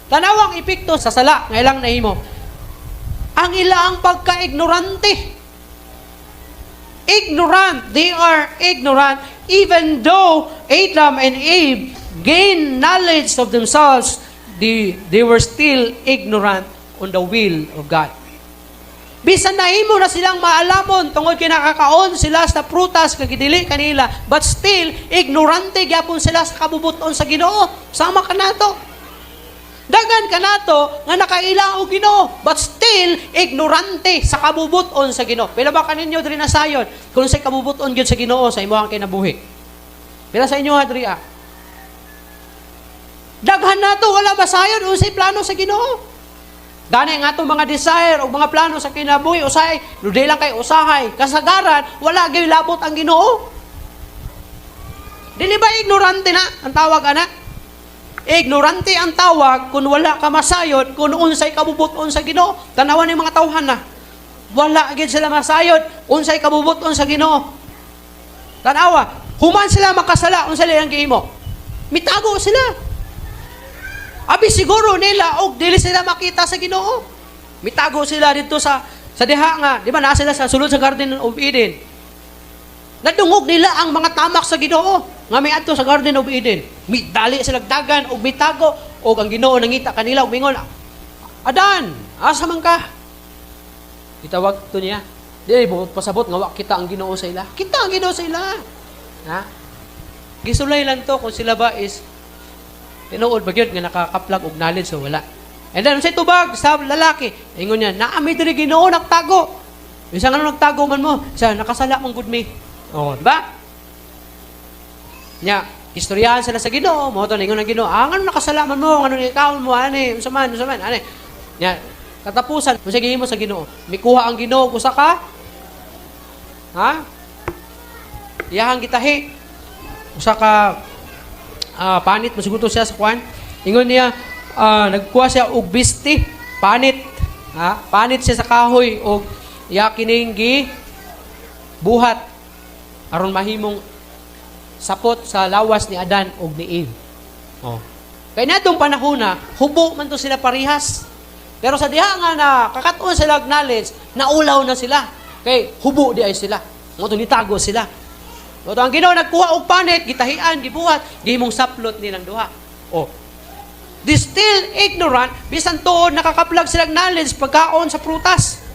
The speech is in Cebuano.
Tanawa ang epekto sa sala nga ilang nahimo. Ang ilang pagka-ignorante. Ignorant. They are ignorant even though Adam and Eve gained knowledge of themselves, they were still ignorant on the will of God. Bisan nahimo na silang maalamon tungod kay nakakaon sila sa prutas kag gidili kanila, but still ignorante gyapon sila sa kabubuton sa Ginoo. Sama kanato. Daghan kanato nga nakaila og Ginoo, but still ignorante sa kabubuton sa Ginoo. Pila ba kaninyo diri nasayon kung sa kabubuton gyud sa Ginoo sa imong kinabuhi? Pila sa inyo ha diri ah? Daghan nato wala masayon unsay plano sa Ginoo. Gani nga atong mga desire o mga plano sa kinabuhi usahay, ludi lang kay usahay, kasagaran wala gyud labot ang Ginoo. Dili ba ignorante na ang tawag ana? Ignorante ang tawag kung wala ka masayod kung unsay kabubuton sa Ginoo. Tanawan ni mga tawhan na. Wala gyud sila masayod unsay kabubuton sa Ginoo. Tanawa, human sila makasala, unsa ilang gihimo? Mitago sila. Abi siguro nila og dili sila makita sa Ginoo. Mitago sila dito sa diha nga, di ba naa sila sa sulod sa Garden of Eden. Nadungog nila ang mga tamak sa Ginoo nga miadto sa Garden of Eden. Midali sila dagan og mitago og ang Ginoo nangita kanila og mingon, "Adan, asa man ka?" Gitawag to niya. Dili buot pasabot nga wa kita ang Ginoo sa ila. Kita ang Ginoo sa ila. Ha? Gisulay lang to kung sila ba is tinuod ba gyud nga nakakaplag og knowledge o wala. And then unsay tubag sa lalaki? Ingon niya, "Naa mi diri, Ginoo, nagtago." Bisa nga nagtago man mo, sa nakasala man gud mi. Oh, di ba? Nya, istoryahan sila sa Ginoo, mo to ningon ang Ginoo, "Ah, ngano nakasala man mo, ngano ikaw mo ani, unsa man, ani." Nya, katapusan, unsa gihimo sa Ginoo? Mikuha ang Ginoo usa ka, ha? Iyahang gitahi. Usa ka panit mo siguro siya sa kwan. Ingon niya, nagkuha siya og bisti, panit. Ha? Panit siya sa kahoy og iya kining gi buhat aron mahimong sapot sa lawas ni Adan og ni Eve. Oh. Kay natong panahon na, hubo man to sila parihas. Pero sa diha nga na kakaton sila og knowledge, naulaw na sila. Kay hubo di ay sila. Mo to nitago sila. Mo to ang Ginoo nagkuha og panit, gitahian, gibuhat, gihimong saplot nilang duha. Oh. They still ignorant, bisan tuod nakakaplag sila og knowledge pagkaon sa prutas.